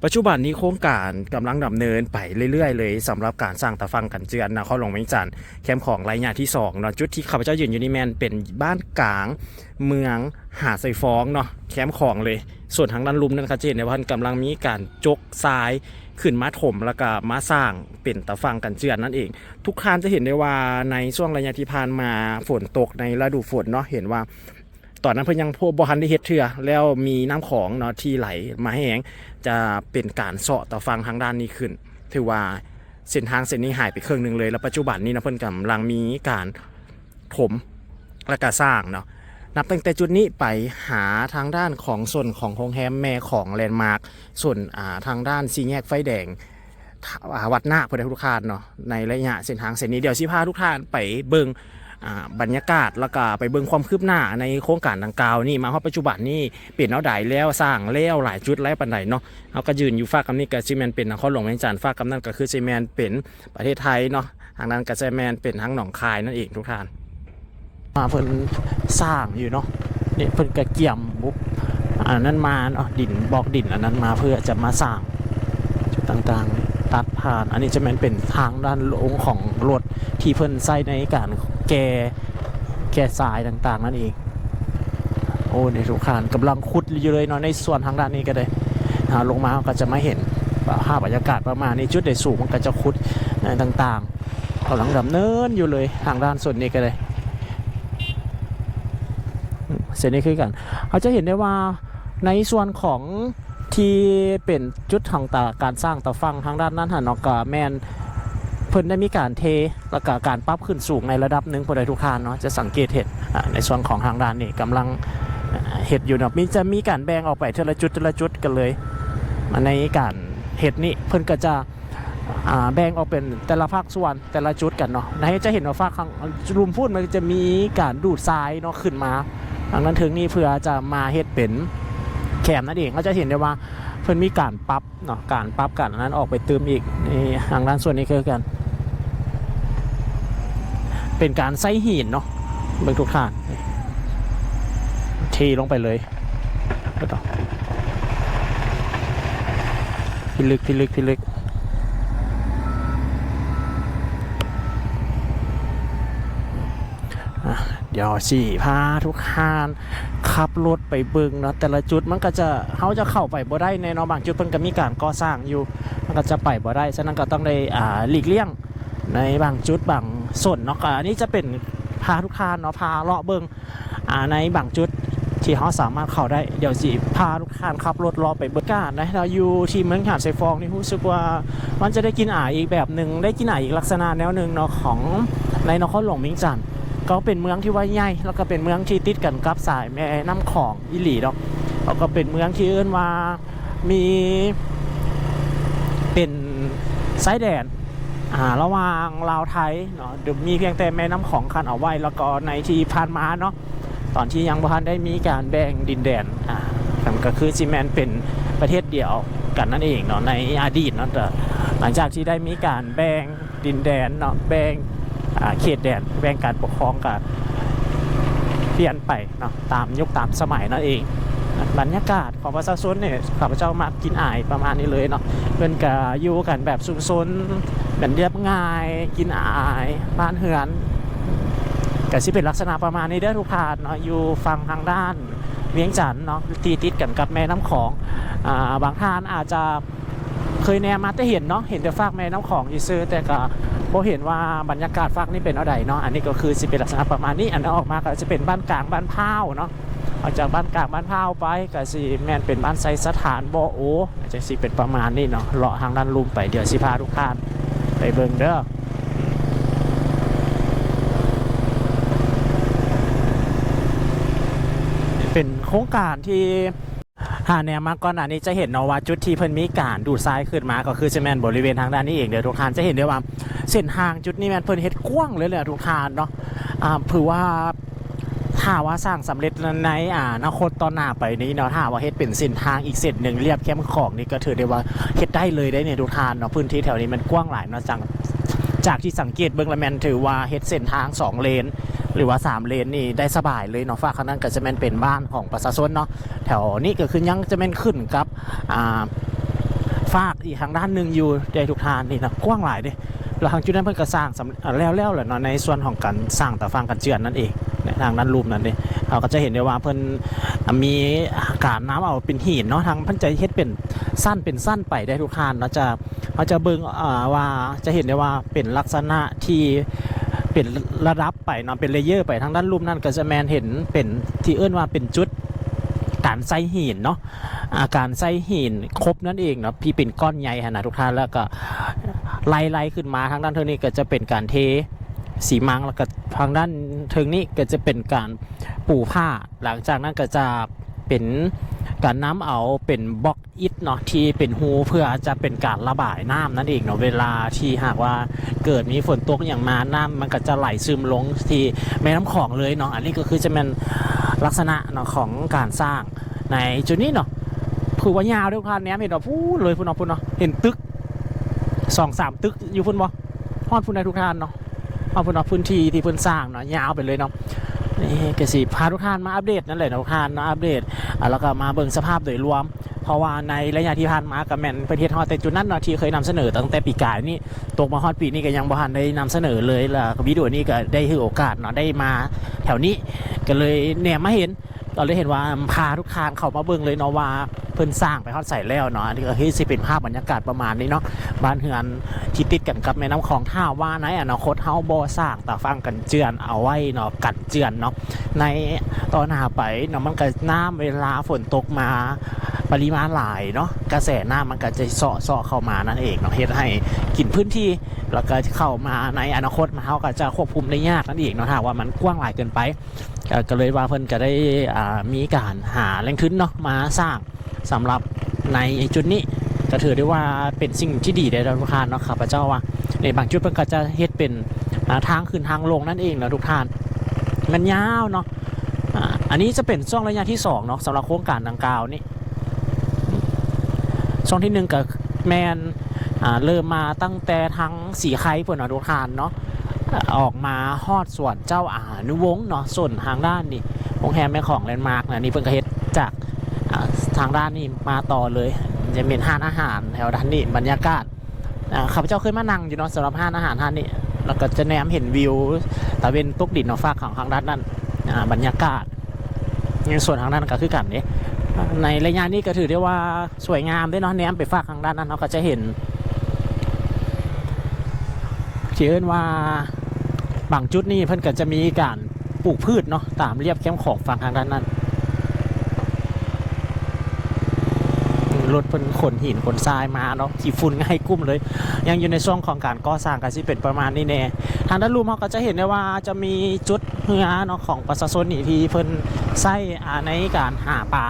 ປັດຈຸບັນນີ້ໂຄງການກຳລັງດຳເນີນໄປເລື້ອຍໆເລີຍ ສຳລັບການສ້າງຕາຝັ່ງກັນເຈື່ອນນະຄອນຫຼວງວຽງຈັນ ແຄມຂອງໄລຍະທີສອງເນາະ. ຈຸດທີ່ຂ້າພະເຈົ້າຢືນຢູ່ນີ້ແມ່ນເປັນບ້ານກາງເມືອງຫາດຊາຍຟອງເນາະ ແຄມຂອງເລີຍ. ສ່ວນທາງດ້ານລຸ່ມນັ້ນ ກໍຈະເຫັນໄດ້ວ່າເພິ່ນກຳລັງມີການຈົກຊາຍຂຶ້ນມາຖົມ ແລ້ວກໍມາສ້າງເປັນຕາຝັ່ງກັນເຈື່ອນນັ້ນເອງ. ທຸກທ່ານຈະເຫັນໄດ້ວ່າໃນຊ່ວງໄລຍະທີ່ຜ່ານມາ ຝົນຕົກໃນລະດູຝົນເນາະ ເຫັນວ່າ ຕອນນັ້ນເພິ່ນຍັງບໍ່ ບໍ່ທັນໄດ້ເຮັດເທື່ອ ແລ້ວມີນ້ຳຂອງເນາະທີ່ໄຫຼມາແຮງ ຈະເປັນການເຊາະຕາຝັ່ງທາງດ້ານນີ້ຂຶ້ນ. ຖືວ່າເສັ້ນທາງເສັ້ນນີ້ຫາຍໄປເຄິ່ງໜຶ່ງເລີຍ ແລ້ວປັດຈຸບັນນີ້ເນາະ ເພິ່ນກຳລັງມີການຖົມ ແລ້ວກະສ້າງເນາະ. ນັບຕັ້ງແຕ່ຈຸດນີ້ໄປຫາທາງດ້ານຂອງ ໂຊນຂອງໂຮງແຮມແມ່ຂອງແລນມາກ ໂຊນ ອ່າ ທາງດ້ານສີ່ແຍກໄຟແດງ ອ່າ ວັດນາກພຸ້ນເດ້ທຸກທ່ານເນາະ. ໃນໄລຍະເສັ້ນທາງເສັ້ນນີ້ ດຽວຊິພາທຸກທ່ານໄປເບິ່ງ ອ່າ ບັນຍາກາດ ແລ້ວກະໄປເບິ່ງຄວາມຄືບໜ້າໃນໂຄງການດັ່ງກ່າວນີ້ ມາຮອດປັດຈຸບັນນີ້ເປັນແນວໃດແລ້ວ ສ້າງແລ້ວຫຼາຍຈຸດຫຼາຍປານໃດເນາະ. ເຮົາກໍຢືນຢູ່ຟາກກຳນີ້ ກໍຊິແມ່ນເປັນນະຄອນຫຼວງວຽງຈັນ, ຟາກກຳນັ້ນກໍຄືຊິແມ່ນເປັນປະເທດໄທເນາະ, ທາງນັ້ນກໍຈະແມ່ນເປັນທາງໜອງຄາຍນັ້ນເອງທຸກທ່ານ. ມາເພິ່ນສ້າງຢູ່ເນາະ. ນີ້ເພິ່ນກະກຽມບຸກອັນນັ້ນມາເນາະ, ດິນ ບອກດິນອັນນັ້ນມາເພື່ອຈະມາສ້າງຈຸດຕ່າງໆ ຕັດຜ່ານ. ອັນນີ້ຈະແມ່ນເປັນທາງດ້ານລົງຂອງລົດທີ່ເພິ່ນໃຊ້ໃນການແກ່ ແກ່ຊາຍຕ່າງໆນັ້ນເອງ. ໂອ້ ນີ້ທຸກທ່ານກຳລັງຂຸດຢູ່ເລີຍເນາະ, ໃນສ່ວນທາງດ້ານນີ້ກໍໄດ້ ອ່າ ລົງມາເຮົາກໍຈະມາເຫັນພາບບັນຍາກາດປະມານນີ້. ຈຸດໃດສູງມັນກໍຈະຂຸດ ເອີ ຕ່າງໆ ກຳລັງດຳເນີນຢູ່ເລີຍ. ທາງດ້ານໂຊນນີ້ກໍໄດ້ ເສັ້ນນີ້ຄືກັນ ເຮົາຈະເຫັນໄດ້ວ່າໃນສ່ວນຂອງທີ່ເປັນຈຸດຂອງຕາ ການສ້າງຕາຝັ່ງທາງດ້ານນັ້ນຫັ້ນເນາະ ກໍແມ່ນເພິ່ນໄດ້ມີການເທ ແລ້ວກໍການປັບຂຶ້ນສູງໃນລະດັບໜຶ່ງ ຜູ້ໃດທຸກທ່ານເນາະ ຈະສັງເກດເຫັນ ອາ ໃນສ່ວນຂອງທາງດ້ານນີ້ກຳລັງ ອາ ເຮັດຢູ່ເນາະ. ມີ ຈະມີການແບ່ງອອກໄປເທື່ອລະຈຸດ ເທື່ອລະຈຸດກັນເລີຍ ໃນການເຮັດນີ້ ເພິ່ນກໍຈະ ອາ ແບ່ງອອກເປັນແຕ່ລະພາກສ່ວນ ແຕ່ລະຈຸດກັນເນາະ. ໃນ ຈະເຫັນວ່າຟາກຂ້າງລຸ່ມພຸ້ນ ມັນຈະມີການດູດຊາຍເນາະ ຂຶ້ນມາທາງດ້ານເທິງນີ້ ເພື່ອຈະມາເຮັດເປັນແຄມນັ້ນເອງ. ເຮົາຈະເຫັນໄດ້ວ່າເພິ່ນມີການປັບເນາະ ການປັບ ການອັນນັ້ນອອກໄປຕື່ມອີກ. ນີ້ ທາງດ້ານສ່ວນນີ້ຄືກັນ ເປັນການໃຊ້ຫີນເນາະ ເບິ່ງທຸກທ່ານ ເທລົງໄປເລີຍ. ພິລຶກ ພິລຶກ ພິລຶກ. ອ່ະ ດຽວຊິພາທຸກທ່ານຂັບລົດໄປເບິ່ງເນາະ ແຕ່ລະຈຸດມັນກໍຈະ ເຮົາຈະເຂົ້າໄປບໍ່ໄດ້ແນ່ເນາະ. ບາງຈຸດເພິ່ນກໍມີການກໍ່ສ້າງຢູ່ ມັນກໍຈະໄປບໍ່ໄດ້, ສະນັ້ນກໍຕ້ອງໄດ້ ອ່າ ຫຼີກລ່ຽງໃນບາງຈຸດບາງໂຊນເນາະ. ກໍອັນນີ້ຈະເປັນພາທຸກທ່ານເນາະ ພາເລາະເບິ່ງ ອ່າ ໃນບາງຈຸດທີ່ເຮົາສາມາດເຂົ້າໄດ້. ດຽວຊິພາທຸກທ່ານຂັບລົດເລາະໄປເບິ່ງກັນນະ. ເຮົາຢູ່ທີ່ເມືອງຫາດຊາຍຟອງນີ້ ຮູ້ສຶກວ່າມັນຈະໄດ້ກິ່ນອາຍອີກແບບໜຶ່ງ ໄດ້ກິ່ນອາຍອີກລັກສະນະແນວໜຶ່ງເນາະ ຂອງໃນນະຄອນຫຼວງວຽງຈັນ. ກໍເປັນເມືອງທີ່ວ່າໃຫຍ່ ແລ້ວກໍເປັນເມືອງທີ່ຕິດກັນກັບສາຍແມ່ນ້ຳຂອງອີ່ຫຼີດອກ. ແລ້ວກໍເປັນເມືອງທີ່ເອີ້ນວ່າ ມີເປັນຊາຍແດນ ອ່າ ລະຫວ່າງລາວໄທເນາະ, ໂດຍມີພຽງແຕ່ແມ່ນ້ຳຂອງກັ້ນເອົາໄວ້. ແລ້ວກໍໃນທີ່ຜ່ານມາເນາະ ຕອນທີ່ຍັງບໍ່ທັນໄດ້ມີການແບ່ງດິນແດນ ອ່າ ກໍຄືຊິແມ່ນເປັນປະເທດດຽວກັນນັ້ນເອງເນາະ ໃນອະດີດເນາະ. ແຕ່ຫຼັງຈາກທີ່ໄດ້ມີການແບ່ງ ດິນແດນເນາະ ແບ່ງ ອ່າ ເຂດແດນ ແບ່ງການປົກຄອງ ກໍປ່ຽນໄປເນາະ ຕາມຍຸກຕາມສະໄໝນັ້ນເອງ. ບັນຍາກາດຂອງປະຊາຊົນນີ້ ຂ້າພະເຈົ້າມັກກິ່ນອາຍປະມານນີ້ເລີຍເນາະ, ເພິ່ນກໍຢູ່ກັນແບບຊຸມຊົນ ແບບລຽບງ່າຍ ກິ່ນອາຍ ບ້ານເຮືອນກໍຊິເປັນລັກສະນະປະມານນີ້ເດີທຸກທ່ານເນາະ. ຢູ່ຝັ່ງທາງດ້ານວຽງຈັນເນາະ ທີ່ຕິດກັນກັບແມ່ນ້ຳຂອງ ອ່າ ບາງທ່ານອາດຈະ ເຄີຍແນມມາແຕ່ເຫັນເນາະ ເຫັນແຕ່ຟາກແມ່ນ້ຳຂອງຊື່ໆ ແຕ່ກະບໍ່ເຫັນວ່າບັນຍາກາດຟາກນີ້ເປັນແນວໃດເນາະ. ອັນນີ້ກໍຄືຊິເປັນລັກສະນະປະມານນີ້. ອັນອອກມາກໍຈະເປັນບ້ານກາງ ບ້ານພ້າວເນາະ, ອອກຈາກບ້ານກາງ ບ້ານພ້າວໄປ ກໍຊິແມ່ນເປັນບ້ານໄຊສະຖານ ບໍ່ໂອ ກໍຊິເປັນປະມານນີ້ເນາະ. ເລາະທາງດ້ານລຸ່ມໄປ ດຽວຊິພາທຸກທ່ານໄປເບິ່ງເດີ. ເປັນໂຄງການທີ່ ຖ້າແນມມາກ່ອນໜ້ານີ້ຈະເຫັນເນາະວ່າ ຈຸດທີ່ເພິ່ນມີການດູດຊາຍຂຶ້ນມາ ກໍຄືຈະແມ່ນບໍລິເວນທາງດ້ານນີ້ເອງເດີທຸກທ່ານ. ຈະເຫັນໄດ້ວ່າເສັ້ນທາງຈຸດນີ້ແມ່ນເພິ່ນເຮັດກວ້າງເລີຍແຫຼະທຸກທ່ານເນາະ. ອ່າ ຖືວ່າຖ້າວ່າສ້າງສຳເລັດໃນ ອ່າ ອະນາຄົດຕໍ່ໜ້າໄປນີ້ເນາະ, ຖ້າວ່າເຮັດເປັນເສັ້ນທາງອີກເສັ້ນໜຶ່ງລຽບແຄມຂອງນີ້ ກໍຖືໄດ້ວ່າເຮັດໄດ້ເລີຍໄດ໋ນີ້ທຸກທ່ານເນາະ. ພື້ນທີ່ແຖວນີ້ມັນກວ້າງຫຼາຍເນາະ, ຈາກ ຈາກທີ່ສັງເກດເບິ່ງແລ້ວແມ່ນຖືວ່າເຮັດເສັ້ນທາງສອງເລນ ຫຼືວ່າສາມເລນນີ້ໄດ້ສະບາຍເລີຍເນາະ. ຟາກຂ້າງນັ້ນກໍຈະແມ່ນເປັນບ້ານຂອງປະຊາຊົນເນາະ. ແຖວນີ້ກໍຄືຍັງຈະແມ່ນຂຶ້ນກັບ ອ່າ ປາກອີກທາງດ້ານໜຶ່ງຢູ່ເດ້ທຸກທ່ານ. ນີ້ນະ ກວ້າງຫຼາຍເດ້. ແລ້ວທາງຈຸດນັ້ນເພິ່ນກໍສ້າງສຳ ແລ້ວໆແລ້ວເນາະ ໃນສ່ວນຂອງການສ້າງຕາຝັ່ງກັນເຈື່ອນນັ້ນເອງນະ ທາງດ້ານລຸ່ມນັ້ນເດ້. ເຮົາກໍຈະເຫັນໄດ້ວ່າເພິ່ນ ອ່າ ມີການນຳເອົາເປັນຫີນເນາະ ທາງເພິ່ນຈະເຮັດເປັນຊັ້ນເປັນຊັ້ນໄປເດ້ທຸກທ່ານເນາະ. ຈະ ເຮົາຈະເບິ່ງ ອ່າ ວ່າ ຈະເຫັນໄດ້ວ່າເປັນລັກສະນະທີ່ເປັນລະດັບໄປເນາະ ເປັນເລເຢີໄປ. ທາງດ້ານລຸ່ມນັ້ນກໍຈະແມ່ນເຫັນເປັນທີ່ເອີ້ນວ່າເປັນຈຸດການໃສ່ຫີນເນາະ ອ່າ ການໃສ່ຫີນຄົບນັ້ນເອງເນາະ ທີ່ເປັນກ້ອນໃຫຍ່ຫັ້ນນະທຸກທ່ານ. ແລ້ວກໍໄລ່ໆຂຶ້ນມາ ທາງດ້ານເທິງນີ້ກໍຈະເປັນການເທຊີມັງ ແລ້ວກໍທາງດ້ານເທິງນີ້ກໍຈະເປັນການປູຜ້າ. ຫຼັງຈາກນັ້ນກໍຈະເປັນການນຳເອົາເປັນບລັອກອິດເນາະ ທີ່ເປັນຮູເພື່ອຈະເປັນການລະບາຍນ້ຳນັ້ນເອງເນາະ. ເວລາທີ່ຫາກວ່າເກີດມີຝົນຕົກຫຍັງມາ ນ້ຳມັນກໍຈະໄຫຼຊຶມລົງທີ່ແມ່ນ້ຳຂອງເລີຍເນາະ. ອັນນີ້ກໍຄືຈະແມ່ນລັກສະນະເນາະຂອງການສ້າງໃນຈຸດນີ້ເນາະ. ຄືວ່າຍາວເດ້ທຸກທ່ານ ແນມເຫັນວ່າພຸ້ນເລີຍພຸ້ນເນາະ ພຸ້ນເນາະ ເຫັນຕຶກສອງສາມຕຶກຢູ່ພຸ້ນບໍ່ ຮອດພຸ້ນໄດ໋ທຸກທ່ານເນາະ. ເອົາເພິ່ນເອົາພື້ນທີ່ທີ່ເພິ່ນສ້າງເນາະ ຍາວໄປເລີຍເນາະ. ນີ້ກໍຊິພາທຸກທ່ານມາອັບເດດນັ້ນແຫຼະເນາະ ທຸກທ່ານເນາະ ອັບເດດ ອ່າ ແລ້ວກໍມາເບິ່ງສະພາບໂດຍລວມ ເພາະວ່າໃນໄລຍະທີ່ຜ່ານມາກໍແມ່ນເພິ່ນເຮັດຮອດແຕ່ຈຸດນັ້ນເນາະ ທີ່ເຄີຍນຳສະເໜີຕັ້ງແຕ່ປີກາຍນີ້ ຕົກມາຮອດປີນີ້ກໍຍັງບໍ່ທັນໄດ້ນຳສະເໜີເລີຍ. ແລ້ວກໍວິດີໂອນີ້ກໍໄດ້ຖືໂອກາດເນາະ ໄດ້ມາແຖວນີ້ ກໍເລີຍແນມມາເຫັນ ກໍເລີຍເຫັນວ່າພາທຸກທ່ານເຂົ້າມາເບິ່ງເລີຍເນາະວ່າເພິ່ນສ້າງໄປຮອດໃສແລ້ວເນາະ. ອັນນີ້ກໍຄືຊິເປັນພາບບັນຍາກາດປະມານນີ້ເນາະ ບ້ານເຮືອນທີ່ຕິດກັນກັບແມ່ນ້ຳຂອງ. ຖ້າວ່າໃນອະນາຄົດເຮົາບໍ່ສ້າງຕາຝັ່ງກັນເຈື່ອນເອົາໄວ້ເນາະ ກັນເຈື່ອນເນາະ ໃນຕໍ່ໜ້າໄປເນາະ ມັນກໍ ນ້ຳເວລາຝົນຕົກມາປະລິມານຫຼາຍເນາະ ກະແສນ້ຳມັນກໍຈະເຊາະໆເຂົ້າມານັ້ນເອງເນາະ ເຮັດໃຫ້ກິນພື້ນທີ່ ແລ້ວກໍເຂົ້າມາໃນອະນາຄົດເຮົາກໍຈະຄວບຄຸມໄດ້ຍາກນັ້ນເອງເນາະ ຖ້າຫາກວ່າມັນກວ້າງຫຼາຍເກີນໄປ. ກໍ ກໍເລີຍວ່າເພິ່ນກໍໄດ້ ອ່າ ມີການຫາແຫຼ່ງທຶນເນາະ ມາສ້າງສຳລັບໃນຈຸດນີ້ ກໍຖືໄດ້ວ່າເປັນສິ່ງທີ່ດີໄດ໋ທຸກທ່ານເນາະ. ຂ້າພະເຈົ້າວ່າ ໃນບາງຈຸດເພິ່ນກໍຈະເຮັດເປັນ ອ່າ ທາງຂຶ້ນທາງລົງນັ້ນເອງເນາະທຸກທ່ານ ມັນຍາວເນາະ. ອ່າ ອັນນີ້ຈະເປັນຊ່ວງໄລຍະທີສອງເນາະ ສຳລັບໂຄງການດັ່ງກ່າວນີ້. ຊ່ວງທີໜຶ່ງກໍແມ່ນ ອ່າ ເລີ່ມມາຕັ້ງແຕ່ທາງສີໄຄພຸ້ນເນາະທຸກທ່ານເນາະ ອອກມາຮອດສວນເຈົ້າອານຸວົງເນາະ ໂຊນທາງດ້ານນີ້ ໂຮງແຮມແມ່ຂອງແລນມາກນະ ນີ້ເພິ່ນກໍເຮັດຈາກ ອ່າ ທາງດ້ານນີ້ມາຕໍ່ເລີຍ ຈະເປັນຮ້ານອາຫານແຖວດ້ານນີ້. ບັນຍາກາດ ອ່າ ຂ້າພະເຈົ້າເຄີຍມານັ່ງຢູ່ເນາະ ສຳລັບຮ້ານອາຫານຮ້ານນີ້ ແລ້ວກໍຈະແນມເຫັນວິວຕາເວັນຕົກດິນເນາະ ຟາກຂອງທາງດ້ານນັ້ນ ອ່າ ບັນຍາກາດ ໃນສ່ວນທາງນັ້ນກໍຄືກັນເດ້. ໃນໄລຍະນີ້ກໍຖືໄດ້ວ່າສວຍງາມເດ້ເນາະ ແນມໄປຟາກທາງດ້ານນັ້ນເຮົາກໍຈະເຫັນ ທີ່ເອີ້ນວ່າບາງຈຸດນີ້ເພິ່ນກໍຈະມີການ ປູກພືດເນາະ ຕາມລຽບແຄມຂອງຝັ່ງທາງດ້ານນັ້ນ. ລົດເພິ່ນຂົນຫີນຂົນຊາຍມາເນາະ ຂີ້ຝຸ່ນກໍໃຫ້ກຸ້ມເລີຍ. ຍັງຢູ່ໃນຊ່ວງຂອງການກໍ່ສ້າງ ກໍຊິເປັນປະມານນີ້ແດ່. ທາງດ້ານລຸ່ມເຮົາກໍຈະເຫັນໄດ້ວ່າຈະມີຈຸດເຮືອເນາະ ຂອງປະຊາຊົນນີ້ ທີ່ເພິ່ນໃຊ້ ອ່າ ໃນການຫາປາ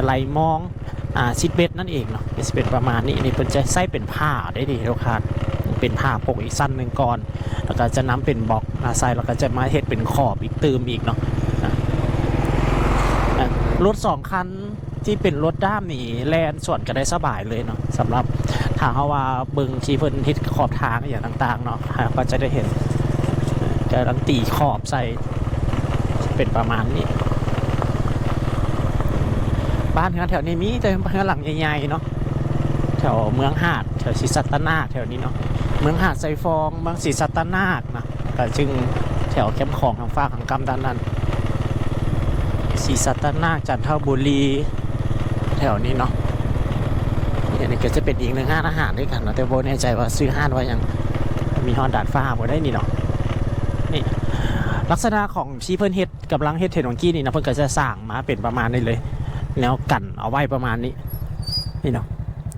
ໄຫຼມອງ ອ່າ ຊິດເບັດນັ້ນເອງເນາະ ກໍຊິເປັນປະມານນີ້. ນີ້ເພິ່ນຈະໃຊ້ເປັນຜ້າເດ້ນີ້ທຸກທ່ານ ເປັນຜ້າປົກອີກຊັ້ນໜຶ່ງກ່ອນ ແລ້ວກໍຈະນຳເປັນບລັອກມາໃສ່ ແລ້ວກໍຈະມາເຮັດເປັນຂອບອີກຕື່ມອີກເນາະ. ອ່າ ອ່າ ລົດສອງຄັນທີ່ເປັນລົດດ້າມນີ້ແລ່ນສວນກັນໄດ້ສະບາຍເລີຍເນາະ ສຳລັບຖ້າເຮົາວ່າເບິ່ງທີ່ເພິ່ນເຮັດຂອບທາງອີ່ຫຍັງຕ່າງໆເນາະ ເຮົາກໍຈະໄດ້ເຫັນ ກຳລັງຕີຂອບໃສ່ ເປັນປະມານນີ້. ບ້ານເຮືອນແຖວນີ້ມີແຕ່ເຮືອນຫຼັງໃຫຍ່ໆເນາະ ແຖວເມືອງຫາດ ແຖວສີສັດຕະນາກແຖວນີ້ເນາະ ເມືອງຫາດຊາຍຟອງ ເມືອງສີສັດຕະນາກນະ ກໍຊຶ່ງແຖວແຄມຂອງທາງຟາກທາງກ້ຳດ້ານນັ້ນ ສີສັດຕະນາກ ຈັນທະບູລີ ແຖວນີ້ເນາະ. ອັນນີ້ກໍຈະເປັນອີກໜຶ່ງຮ້ານອາຫານຄືກັນເນາະ ແຕ່ບໍ່ແນ່ໃຈວ່າຊື່ຮ້ານວ່າຫຍັງ ມີຮອດດາດຟ້າບໍ່ໄດ້ນີ້ເນາະ. ນີ້ ລັກສະນະຂອງທີ່ເພິ່ນເຮັດ ກຳລັງເຮັດເທື່ອນອງກີ້ນີ້ນະ ເພິ່ນກໍຈະສ້າງມາເປັນປະມານນີ້ເລີຍ ແນວກັນເອົາໄວ້ປະມານນີ້ ນີ້ເນາະ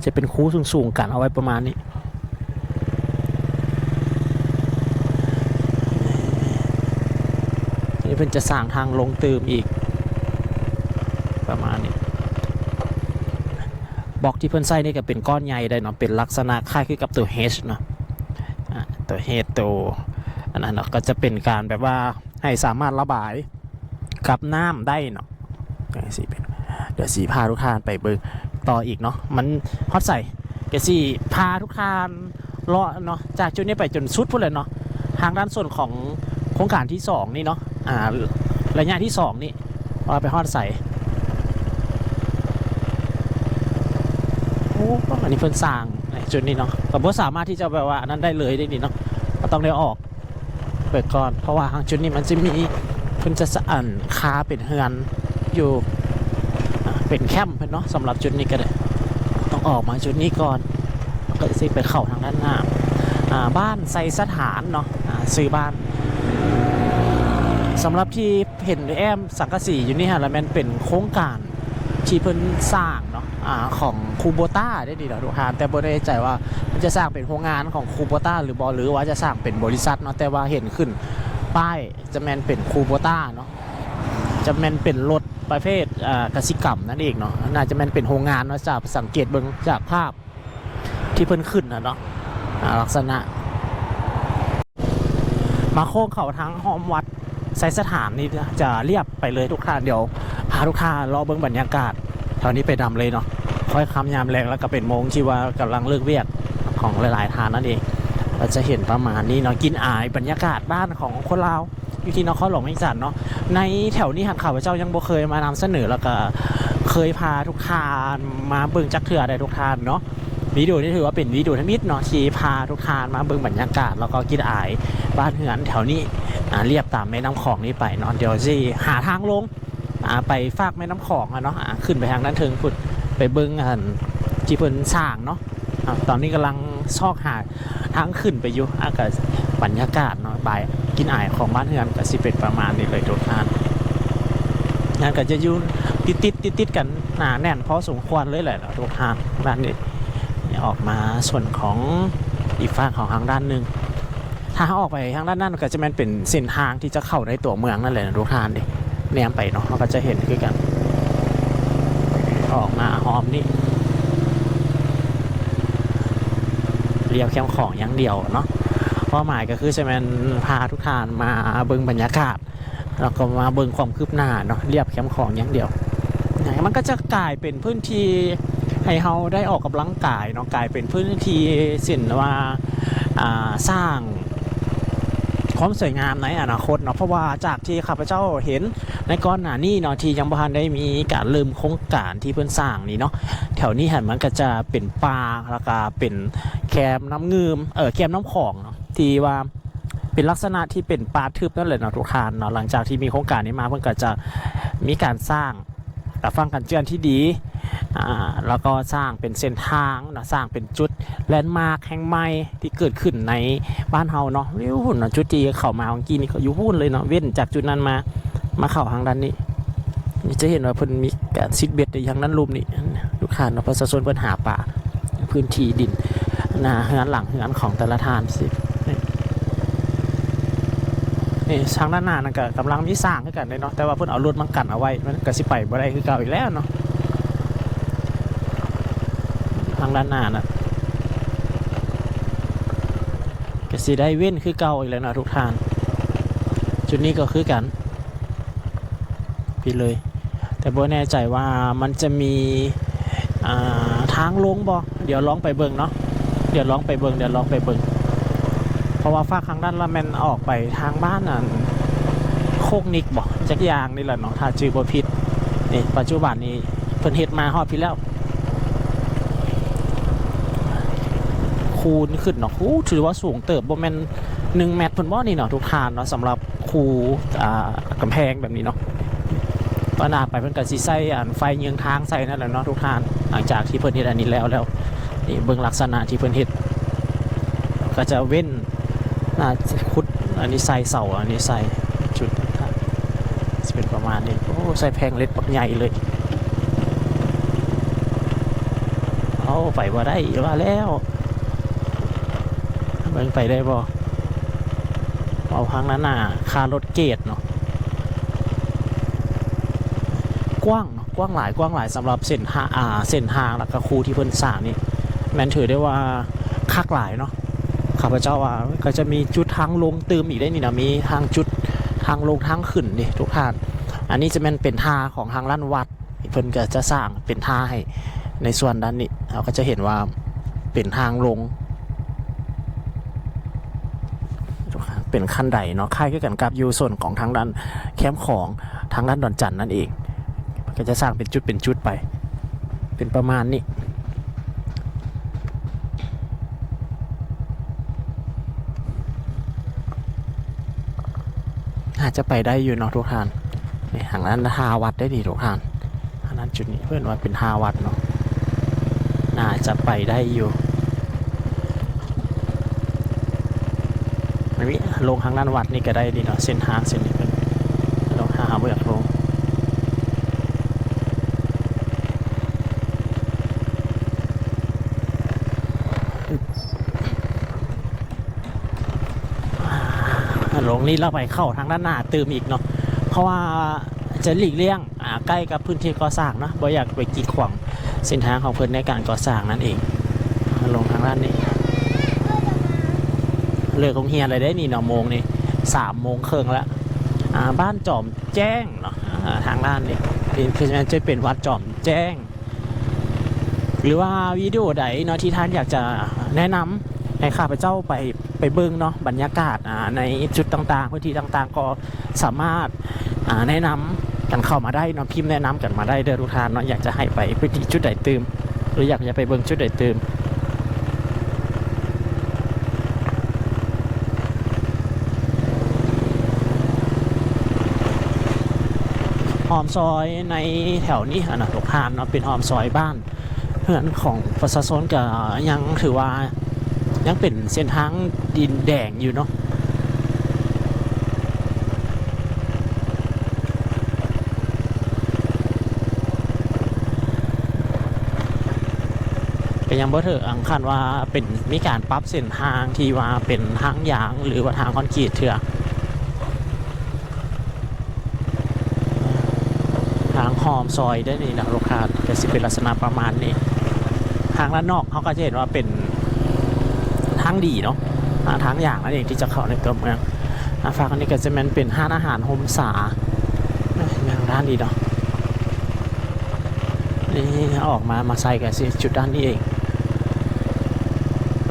ຈະເປັນຄູສູງໆ ກັນເອົາໄວ້ປະມານນີ້. ນີ້ເພິ່ນຈະສ້າງທາງລົງຕື່ມອີກປະມານນີ້. ບລັອກທີ່ເພິ່ນໃສ່ນີ້ກໍເປັນກ້ອນໃຫຍ່ໄດ໋ເນາະ ເປັນລັກສະນະຄ້າຍຄືກັບຕົວ H ເນາະ ອາ ຕົວ H ຕົວອັນນັ້ນເນາະ ກໍຈະເປັນການແບບວ່າ ໃຫ້ສາມາດລະບາຍກັບນ້ຳໄດ້ເນາະ. ຈັ່ງຊີ້ ດຽວຊິພາທຸກທ່ານໄປເບິ່ງຕໍ່ອີກເນາະ ມັນຮອດໃສ ກະຊິພາທຸກທ່ານເລາະເນາະ ຈາກຈຸດນີ້ໄປຈົນສຸດພຸ້ນແຫຼະເນາະ ທາງດ້ານໂຊນຂອງໂຄງການທີສອງນີ້ເນາະ ອ່າ ໄລຍະທີສອງນີ້ ວ່າໄປຮອດໃສ. ໂອ້ ໂອ້ ອັນນີ້ເພິ່ນສ້າງໃນຈຸດນີ້ເນາະ ກໍບໍ່ສາມາດທີ່ຈະແບບວ່າອັນນັ້ນໄດ້ເລີຍເດ້ນີ້ເນາະ ກໍຕ້ອງໄດ້ອອກໄປກ່ອນ ເພາະວ່າທາງຈຸດນີ້ມັນຈະມີ ເພິ່ນຈະສະ ອັນ ຄາເປັນເຮືອນຢູ່ ອ່າ ເປັນແຄມເພິ່ນເນາະ ສຳລັບຈຸດນີ້ກໍໄດ້ ຕ້ອງອອກມາຈຸດນີ້ກ່ອນ ກໍຊິໄປເຂົ້າທາງດ້ານໜ້າ ອ່າ ບ້ານໄຊສະຖານເນາະ ອ່າ ຊື່ບ້ານ ສຳລັບທີ່ເຫັນແອ້ມສັງກະສີຢູ່ນີ້ຫັ້ນລະແມ່ນເປັນໂຄງການ ທີ່ເພິ່ນສ້າງເນາະ ອາ ຂອງຄູໂບຕ້າເດ້ນີ້ເນາະທຸກທ່ານ ແຕ່ບໍ່ແນ່ໃຈວ່າເພິ່ນຈະສ້າງເປັນໂຮງງານຂອງຄູໂບຕ້າຫຼືບໍ່ ຫຼືວ່າຈະສ້າງເປັນບໍລິສັດເນາະ ແຕ່ວ່າເຫັນຂຶ້ນປ້າຍຈະແມ່ນເປັນຄູໂບຕ້າເນາະ ຈະແມ່ນເປັນລົດປະເພດ ອາ ກະສິກຳນັ້ນເອງເນາະ ໜ້າຈະແມ່ນເປັນໂຮງງານເນາະ ຈາກ ສັງເກດເບິ່ງຈາກພາບ ທີ່ເພິ່ນຂຶ້ນນະເນາະ ອາ ລັກສະນະ ມາໂຄ້ງເຂົ້າທາງອ້ອມວັດໄຊສະຖານນີ້ຈະລຽບໄປເລີຍທຸກທ່ານ ດຽວພາທຸກທ່ານເລາະເບິ່ງບັນຍາກາດແຖວນີ້ໄປນຳເລີຍເນາະ ຄ້ອຍຄ່ຳຍາມແລງ ແລ້ວກໍເປັນໂມງທີ່ວ່າກຳລັງເລີກວຽກຂອງຫຼາຍໆທ່ານນັ້ນເອງ ກໍຈະເຫັນປະມານນີ້ເນາະ ກິ່ນອາຍບັນຍາກາດບ້ານຂອງຄົນລາວ ຢູ່ທີ່ນະຄອນຫຼວງວຽງຈັນເນາະ ໃນແຖວນີ້ຫັ້ນ ຂ້າພະເຈົ້າຍັງບໍ່ເຄີຍມານຳສະເໜີ ແລ້ວກະເຄີຍພາທຸກທ່ານມາເບິ່ງຈັກເທື່ອໃດ໋ທຸກທ່ານເນາະ ວິດີໂອນີ້ຖືວ່າເປັນວິດີໂອທຳອິດເນາະ ທີ່ພາທຸກທ່ານມາເບິ່ງບັນຍາກາດ ແລ້ວກໍກິ່ນອາຍບ້ານເຮືອນແຖວນີ້ ອາ ລຽບຕາມແມ່ນ້ຳຂອງນີ້ໄປເນາະ ດຽວຊິຫາທາງລົງ ອາ ໄປຟາກແມ່ນ້ຳຂອງອະເນາະ ອາ ຂຶ້ນໄປທາງດ້ານເທິງພຸ້ນ ໄປເບິ່ງອັນທີ່ເພິ່ນສ້າງເນາະ ອາ ຕອນນີ້ກຳລັງຊອກຫາ ທາງຂຶ້ນໄປຢູ່ ອາ ກະບັນຍາກາດເນາະ ບາຍກິ່ນອາຍຂອງບ້ານເຮືອນກະຊິເປັນປະມານນີ້ເລີຍທຸກທ່ານ ງານກະຈະຢູ່ຕິດໆ ຕິດໆ ກັນໜາແໜ້ນພໍສົມຄວນເລີຍແຫຼະເນາະທຸກທ່ານ ດ້ານນີ້ ອອກມາສ່ວນຂອງອີກຟາກຂອງທາງດ້ານໜຶ່ງ ຖ້າເຮົາອອກໄປທາງດ້ານນັ້ນກະຈະແມ່ນເປັນເສັ້ນທາງທີ່ຈະເຂົ້າໃນຕົວເມືອງນັ້ນແຫຼະເນາະທຸກທ່ານເດ້ ແນມໄປເນາະ ເຮົາກະຈະເຫັນຄືກັນ ອອກມາຮອບນີ້ ລຽບແຄມຂອງຢ່າງດຽວເນາະ ເປົ້າໝາຍກໍຄືຈະແມ່ນພາທຸກທ່ານມາເບິ່ງບັນຍາກາດ ແລ້ວກໍມາເບິ່ງຄວາມຄືບໜ້າເນາະ ລຽບແຄມຂອງຢ່າງດຽວ ມັນກໍຈະກາຍເປັນພື້ນທີ່ໃຫ້ເຮົາໄດ້ອອກກຳລັງກາຍເນາະ ກາຍເປັນພື້ນທີ່ເຊັ່ນວ່າ ອ່າ ສ້າງ ຄວາມສວຍງາມໃນອະນາຄົດເນາະ ເພາະວ່າຈາກທີ່ຂ້າພະເຈົ້າເຫັນໃນກ່ອນໜ້ານີ້ເນາະ ທີ່ຍັງບໍ່ທັນໄດ້ມີການເລີ່ມໂຄງການທີ່ເພິ່ນສ້າງນີ້ເນາະ ແຖວນີ້ຫັ້ນມັນກໍຈະເປັນປ່າ ແລ້ວກໍເປັນແຄມນ້ຳງື່ມ ເອີ ແຄມນ້ຳຂອງເນາະ ທີ່ວ່າເປັນລັກສະນະທີ່ເປັນປ່າທຶບນັ້ນແຫຼະເນາະທຸກທ່ານເນາະ ຫຼັງຈາກທີ່ມີໂຄງການນີ້ມາ ເພິ່ນກໍຈະມີການສ້າງ ກະຟັງກັນເຈື່ອນທີ່ດີ ອາ ແລ້ວກໍສ້າງເປັນເສັ້ນທາງເນາະ ສ້າງເປັນຈຸດແລນມາກແຫ່ງໃໝ່ທີ່ເກີດຂຶ້ນໃນບ້ານເຮົາເນາະ ຢູ່ພຸ້ນເນາະ ຈຸດທີ່ເຂົ້າມາເມື່ອກີ້ນີ້ກໍຢູ່ພຸ້ນເລີຍເນາະ ເວັ້ນຈາກຈຸດນັ້ນມາ ມາເຂົ້າທາງດ້ານນີ້ ຈະເຫັນວ່າເພິ່ນມີການຊິດເບັດຢູ່ທາງດ້ານລຸ່ມນີ້ ລູກຄ້າເນາະ ປະຊາຊົນເພິ່ນຫາປາ ພື້ນທີ່ດິນໜ້າເຮືອນຫຼັງເຮືອນຂອງແຕ່ລະທ່ານຊິ ນີ້ ນີ້ ທາງດ້ານໜ້ານັ້ນກະກຳລັງມີສ້າງ ກັນເດເນາະ ແຕ່ວ່າເພິ່ນເອົາລົດມາກັນເອົາໄວ້ ມັນກະຊິໄປບໍ່ໄດ້ຄືເກົ່າອີກແລ້ວເນາະ ທາງດ້ານໜ້ານະ ກະຊິໄດ້ເວັ້ນຄືເກົ່າອີກແລ້ວເນາະທຸກທ່ານ ຈຸດນີ້ກໍຄືກັນ ໄປເລີຍ ແຕ່ບໍ່ແນ່ໃຈວ່າມັນຈະມີ ອ່າ ທາງລົງບໍ່ ດຽວລອງໄປເບິ່ງເນາະ ດຽວລອງໄປເບິ່ງ ດຽວລອງໄປເບິ່ງ ເພາະວ່າຟາກທາງດ້ານລະແມ່ນອອກໄປທາງບ້ານອັນ ໂຄກນິກບໍ່ ຈັກຢ່າງນີ້ແຫຼະເນາະ ຖ້າຈື່ບໍ່ຜິດ ນີ້ ປັດຈຸບັນນີ້ເພິ່ນເຮັດມາຮອດພີ້ແລ້ວ ຄູນຂຶ້ນເນາະ ໂອ້ ຖືວ່າສູງເຕີບ ບໍ່ແມ່ນໜຶ່ງແມັດພຸ້ນບໍ່ນີ້ເນາະ ທຸກທ່ານເນາະ ສຳລັບ ຄູ ອ່າ ກຳແພງແບບນີ້ເນາະ ຕໍ່ໜ້າໄປເພິ່ນກະຊິໃສ່ອັນໄຟເຍືອງທາງໃສ່ນັ້ນແຫຼະເນາະທຸກທ່ານ ຫຼັງຈາກທີ່ເພິ່ນເຮັດອັນນີ້ແລ້ວແລ້ວ ນີ້ເບິ່ງລັກສະນະທີ່ເພິ່ນເຮັດ ກະຈະເວັ້ນ ໜ້າຈະຂຸດອັນນີ້ໃສ່ ເສົາອັນນີ້ໃສ່ ຈຸດຕ່າງໆ ຊິເປັນປະມານນີ້ ໂອ້ ໃສ່ແຜງເຫຼັກບັກໃຫຍ່ເລີຍ ເອົາ ໄປບໍ່ໄດ້ວ່າແລ້ວ ເບິ່ງໄປໄດ້ບໍ່ ເອົາທາງນັ້ນໜ້າ ຄ່າລົດເກດເນາະ ກວ້າງເນາະ ກວ້າງຫຼາຍ ກວ້າງຫຼາຍ ສຳລັບເສັ້ນທາ ອ່າ ເສັ້ນທາງ ແລ້ວກະຄູທີ່ເພິ່ນສ້າງນີ້ ແມ່ນຖືໄດ້ວ່າຄັກຫຼາຍເນາະ ຂ້າພະເຈົ້າວ່າ ກະຈະມີຈຸດທາງລົງຕື່ມອີກເດ້ນີ້ນະ ມີທາງຈຸດທາງລົງທາງຂຶ້ນເດ້ທຸກທ່ານ ອັນນີ້ຈະແມ່ນເປັນທ່າຂອງທາງດ້ານວັດ ເພິ່ນກະຈະສ້າງເປັນທ່າໃຫ້ ໃນສ່ວນດ້ານນີ້ ເຮົາກະຈະເຫັນວ່າເປັນທາງລົງ ເປັນຂັ້ນໄດເນາະ ຄ້າຍຄືກັນກັບຢູ່ໂຊນຂອງທາງດ້ານແຄມຂອງ ທາງດ້ານດອນຈັນນັ້ນເອງ ເພິ່ນກະຈະສ້າງເປັນຈຸດເປັນຈຸດໄປ ເປັນປະມານນີ້ ໜ້າຈະໄປໄດ້ຢູ່ເນາະທຸກທ່ານ. ນີ້ ທາງນັ້ນທ່າວັດໄດ້ນີ້ທຸກທ່ານ. ອັນນັ້ນຈຸດນີ້ເພິ່ນວ່າເປັນທ່າວັດເນາະ. ໜ້າຈະໄປໄດ້ຢູ່. ອັນນີ້ລົງທາງດ້ານວັດນີ້ກໍໄດ້ນີ້ເນາະ, ເສັ້ນທາງເສັ້ນນີ້ເພິ່ນລົງ ຖ້າເຮົາບໍ່ຢາກລົງ. ລົງນີ້ແລ້ວໄປເຂົ້າທາງດ້ານໜ້າຕື່ມອີກເນາະ, ເພາະວ່າຈະຫຼີກລ່ຽງ ອ່າ ໃກ້ກັບພື້ນທີ່ກໍ່ສ້າງເນາະ, ບໍ່ຢາກໄປກີດຂວາງເສັ້ນທາງຂອງເພິ່ນໃນການກໍ່ສ້າງນັ້ນເອງ. ລົງທາງດ້ານນີ້ ເລີກໂຮງຮຽນແລ້ວເດ້ນີ້ເນາະ, ໂມງນີ້ສາມໂມງເຄິ່ງແລ້ວ. ອ່າ ບ້ານຈອມແຈ້ງເນາະ, ອ່າ ທາງດ້ານນີ້ ຄືຈະເປັນວັດຈອມແຈ້ງ. ຫຼືວ່າວິດີໂອໃດເນາະທີ່ທ່ານຢາກຈະແນະນຳໃຫ້ຂ້າພະເຈົ້າໄປ ໄປເບິ່ງເນາະ ບັນຍາກາດ ອ່າ ໃນຈຸດຕ່າງໆ ພື້ນທີ່ຕ່າງໆ ກໍສາມາດ ອ່າ ແນະນຳກັນເຂົ້າມາໄດ້ເນາະ, ພິມແນະນຳກັນມາໄດ້ເດີທຸກທ່ານເນາະ, ຢາກຈະໃຫ້ໄປພື້ນທີ່ຈຸດໃດຕື່ມ ຫຼືຢາກຈະໄປເບິ່ງຈຸດໃດຕື່ມ. ອ້ອມຊອຍໃນແຖວນີ້ຫັ້ນນະທຸກທ່ານເນາະ, ເປັນອ້ອມຊອຍບ້ານເຮືອນຂອງປະຊາຊົນ ກະຍັງຖືວ່າຍັງເປັນເສັ້ນທາງດິນແດງຢູ່ເນາະ. ກໍຍັງບໍ່ເຖິງຂັ້ນວ່າເປັນ ມີການປັບເສັ້ນທາງທີ່ວ່າເປັນທາງຢາງ ຫຼືວ່າທາງຄອນກຣີດເທື່ອ. ທາງອ້ອມຊອຍໄດ້ນີ້ນະລູກຄ້າ, ກໍຊິເປັນລັກສະນະປະມານນີ້. ທາງດ້ານນອກເຮົາກໍຈະເຫັນວ່າເປັນທາງດີເນາະ, ທາງຢາງນັ້ນເອງທີ່ຈະເຂົ້າໃນຕົວເມືອງ. ອາ ຝັ່ງນີ້ກໍຈະແມ່ນເປັນຮ້ານອາຫານໂຮມສາ ທາງດ້ານນີ້ເນາະ. ນີ້ອອກມາ ມາໃສ່ກໍຊິຈຸດດ້ານນີ້ເອງ.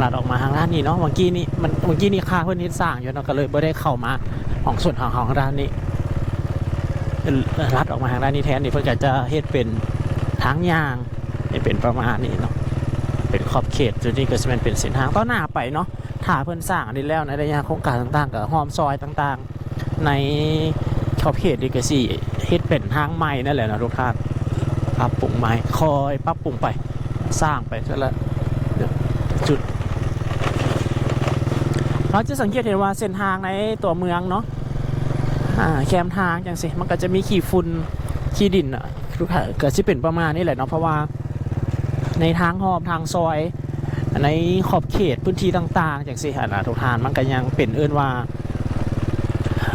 ລັດອອກມາທາງດ້ານນີ້ເນາະ, ເມື່ອກີ້ນີ້ ມັນ ເມື່ອກີ້ນີ້ຂ້າເພິ່ນເຮັດສ້າງຢູ່ເນາະ, ກໍເລີຍບໍ່ໄດ້ເຂົ້າມາຂອງສ່ວນທາງ ທາງດ້ານນີ້. ລັດອອກມາທາງດ້ານນີ້ແທນ, ນີ້ເພິ່ນກໍຈະເຮັດເປັນທາງຍ່າງ ໃຫ້ເປັນປະມານນີ້ເນາະ, ເປັນຂອບເຂດ. ຈຸດນີ້ກໍຊິແມ່ນເປັນເສັ້ນທາງຕໍ່ໜ້າໄປເນາະ, ຖ້າເພິ່ນສ້າງອັນນີ້ແລ້ວ ໃນໄລຍະໂຄງການຕ່າງໆ ກໍອ້ອມຊອຍຕ່າງໆ ໃນຂອບເຂດນີ້ກໍຊິເຮັດເປັນທາງໃໝ່ນັ້ນແຫຼະເນາະທຸກທ່ານ, ປັບປຸງໃໝ່ ຄ່ອຍປັບປຸງໄປ, ສ້າງໄປເທື່ອລະຈຸດ. ເຮົາຈະສັງເກດເຫັນວ່າເສັ້ນທາງໃນຕົວເມືອງເນາະ, ອາ ແຄມທາງຈັ່ງຊີ້ ມັນກໍຈະມີຂີ້ຝຸ່ນຂີ້ດິນນະ ກໍຊິເປັນປະມານນີ້ແຫຼະເນາະ, ເພາະວ່າໃນທາງອ້ອມທາງຊອຍ ໃນຂອບເຂດພື້ນທີ່ຕ່າງໆ ຈັ່ງຊີ້ຫັ້ນນະທຸກທ່ານ, ມັນກໍຍັງເປັນ ເອີ້ນວ່າ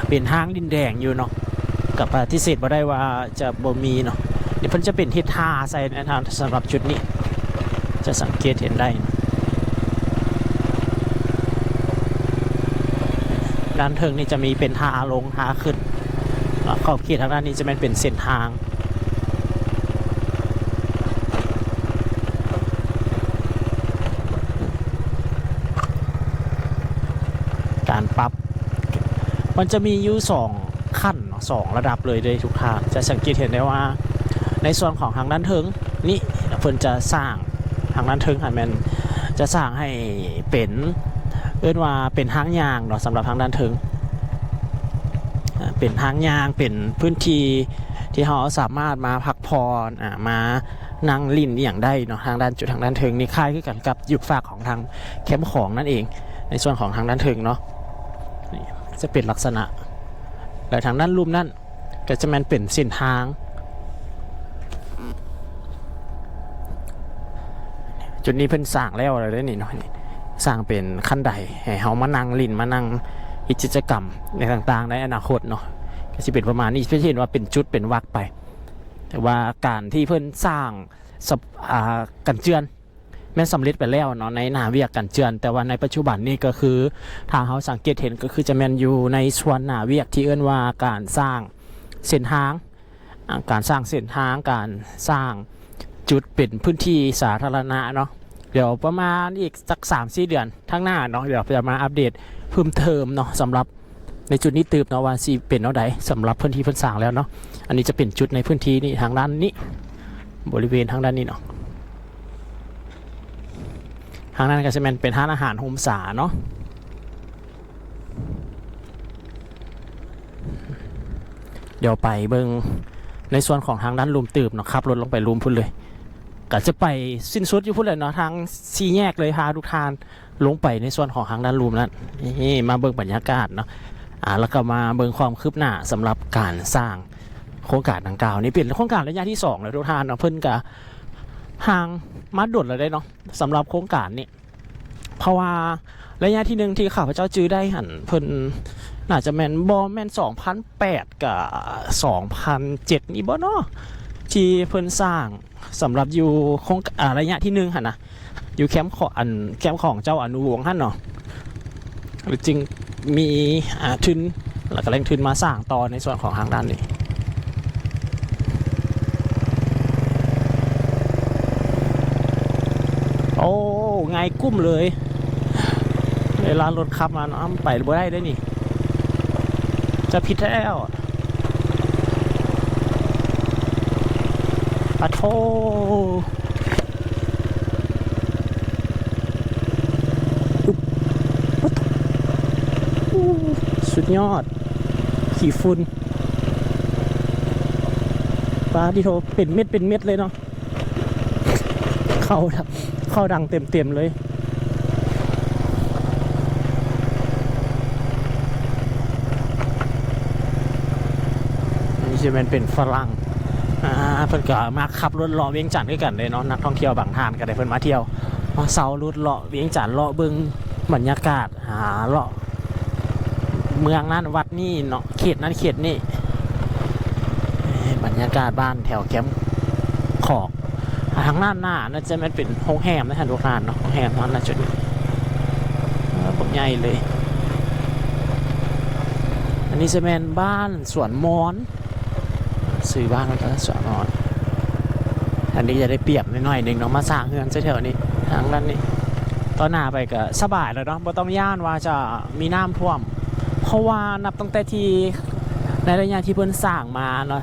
ເປັນທາງດິນແດງຢູ່ເນາະ, ກໍປະຕິເສດບໍ່ໄດ້ວ່າຈະບໍ່ມີເນາະ. ນີ້ເພິ່ນຈະເປັນເຮັດທ່າໃສ່ໃນທາງ ສຳລັບຈຸດນີ້ ຈະສັງເກດເຫັນໄດ້. ດ້ານເທິງນີ້ຈະມີເປັນທ່າລົງທ່າຂຶ້ນ, ຂອບເຂດທາງດ້ານນີ້ຈະແມ່ນເປັນເສັ້ນທາງ. ການປັບ ມັນຈະມີຢູ່ສອງຂັ້ນເນາະ, ສອງລະດັບເລີຍເດ້ທຸກທ່ານ. ຈະສັງເກດເຫັນໄດ້ວ່າ ໃນສ່ວນຂອງທາງດ້ານເທິງນີ້ ເພິ່ນຈະສ້າງ ທາງດ້ານເທິງຫັ້ນແມ່ນຈະສ້າງໃຫ້ເປັນ ເອີ້ນວ່າເປັນທາງຍ່າງເນາະ, ສຳລັບທາງດ້ານເທິງ ເປັນທາງຍ່າງ ເປັນພື້ນທີ່ທີ່ເຮົາສາມາດມາພັກຜ່ອນ ອາ ມາ ນັ່ງຫຼິ້ນອີ່ຫຍັງໄດ້ເນາະ. ທາງດ້ານ ຈຸດທາງດ້ານເທິງນີ້ຄ້າຍຄືກັນກັບຢູ່ຟາກຂອງທາງແຄມຂອງນັ້ນເອງ, ໃນສ່ວນຂອງທາງດ້ານເທິງເນາະ ນີ້ຈະເປັນລັກສະນະ ແລະ ທາງດ້ານລຸ່ມນັ້ນກໍຈະແມ່ນເປັນເສັ້ນທາງ. ຈຸດນີ້ເພິ່ນສ້າງແລ້ວແລ້ວເດ້ນີ້ເນາະ, ນີ້ສ້າງເປັນຂັ້ນໄດໃຫ້ເຮົາມານັ່ງຫຼິ້ນ ມານັ່ງເຮັດກິດຈະກຳໃນຕ່າງໆ ໃນອະນາຄົດເນາະ, ກໍຊິເປັນປະມານນີ້. ຈະເຫັນວ່າເປັນຈຸດເປັນວັກໄປ ແຕ່ວ່າການທີ່ເພິ່ນສ້າງ ສະ ອາ ກັນເຈື່ອນ ແມ່ນສຳເລັດໄປແລ້ວເນາະ ໃນໜ້າວຽກກັນເຈື່ອນ, ແຕ່ວ່າໃນປັດຈຸບັນນີ້ກໍຄື ຖ້າເຮົາສັງເກດເຫັນ ກໍຄືຈະແມ່ນຢູ່ໃນສ່ວນໜ້າວຽກທີ່ເອີ້ນວ່າການສ້າງເສັ້ນທາງ ອາ ການສ້າງເສັ້ນທາງ ການສ້າງຈຸດເປັນພື້ນທີ່ສາທາລະນະເນາະ. ດຽວປະມານອີກສັກສາມສີ່ເດືອນທາງໜ້າເນາະ ດຽວຈະມາອັບເດດເພີ່ມເຕີມເນາະ ສຳລັບ ໃນຈຸດນີ້ຕື່ມເນາະ ວ່າຊິເປັນແນວໃດ ສຳລັບເພິ່ນທີ່ເພິ່ນສ້າງແລ້ວເນາະ. ອັນນີ້ຈະເປັນຈຸດໃນພື້ນທີ່ນີ້ ທາງດ້ານນີ້ ບໍລິເວນທາງດ້ານນີ້ເນາະ. ທາງນັ້ນກໍຊິແມ່ນເປັນຮ້ານອາຫານໂຮມສາເນາະ. ດຽວໄປເບິ່ງໃນສ່ວນຂອງທາງດ້ານລຸ່ມຕື່ມເນາະ, ຂັບລົດລົງໄປລຸ່ມພຸ້ນເລີຍ. ກະຈະໄປສິ້ນສຸດຢູ່ພຸ້ນແຫຼະເນາະ, ທາງສີ່ແຍກເລີຍ, ພາທຸກທ່ານລົງໄປໃນສ່ວນຂອງທາງດ້ານລຸ່ມນັ້ນ. ນີ້ ມາເບິ່ງບັນຍາກາດເນາະ, ອາ ແລ້ວກໍມາເບິ່ງຄວາມຄືບໜ້າສຳລັບການສ້າງໂຄງການດັ່ງກ່າວ. ນີ້ເປັນໂຄງການໄລຍະທີສອງແລ້ວທຸກທ່ານເນາະ, ເພິ່ນກະຮ່າງມາດົນແລ້ວເດ້ເນາະ ສຳລັບໂຄງການນີ້. ເພາະວ່າໄລຍະທີໜຶ່ງທີ່ຂ້າພະເຈົ້າຈື່ໄດ້ຫັ້ນ ເພິ່ນໜ້າຈະແມ່ນ ບໍ່ແມ່ນສອງພັນແປດ ກະສອງພັນເຈັດນີ້ບໍ່ເນາະ ທີ່ເພິ່ນສ້າງສຳລັບຢູ່ໂຄງ ອາ ໄລຍະທີໜຶ່ງຫັ້ນນະ ຢູ່ແຄມຂອງ ອັນ ແຄມຂອງເຈົ້າອະນຸວົງຫັ້ນເນາະ. ຫຼືຈຶ່ງມີ ອາ ທຶນ ແລ້ວກໍແຫຼ່ງທຶນມາສ້າງຕໍ່ໃນສ່ວນຂອງທາງດ້ານນີ້. ໂອ້ ງ່າຍກຸ້ມເລີຍ. ເວລາລົດຂັບມານຳໄປບໍ່ໄດ້ເດ້ນີ້ ຈະຜິດແລ້ວ. ປະໂທ ອຸ໊ບ ປະໂທ ອູ້ ສຸດຍອດ ຂີ້ຝຸ່ນ ປາດຕິໂທ ເປັນເມັດເປັນເມັດເລີຍເນາະ. ເຂົ້າ ເຂົ້າດັງເຕັມໆເລີຍ. ອັນນີ້ຊິແມ່ນເປັນຝຣັ່ງ ອ່າ ເພິ່ນກໍມັກຂັບລົດເລາະວຽງຈັນຄືກັນເດ້ເນາະ. ນັກທ່ອງທ່ຽວບາງທ່ານກໍໄດ້ ເພິ່ນມາທ່ຽວ ມາເຊົ່າລົດເລາະວຽງຈັນ ເລາະເບິ່ງບັນຍາກາດ ຫາເລາະເມືອງນັ້ນວັດນີ້ເນາະ ເຂດນັ້ນເຂດນີ້. ເອີ ບັນຍາກາດບ້ານແຖວແຄມຂອງ ທາງດ້ານໜ້ານັ້ນຈະແມ່ນເປັນໂຮງແຮມນະທ່ານຜູ້ຊົມເນາະ, ໂຮງແຮມນັ້ນນະຈຸດນີ້ ເອີ ບັກໃຫຍ່ເລີຍ. ອັນນີ້ຈະແມ່ນບ້ານສວນມອນ ຊື່ບ້ານມັນກໍສວນມອນ. ອັນນີ້ຈະໄດ້ປຽບໜ້ອຍໆໜຶ່ງເນາະ ມາສ້າງເຮືອນໃສ່ແຖວນີ້ ທາງດ້ານນີ້ ຕໍ່ໜ້າໄປກໍສະບາຍແລ້ວເນາະ, ບໍ່ຕ້ອງຢ້ານວ່າຈະມີນ້ຳຖ້ວມ ເພາະວ່ານັບຕັ້ງແຕ່ທີ່ ໃນໄລຍະທີ່ເພິ່ນສ້າງມາເນາະ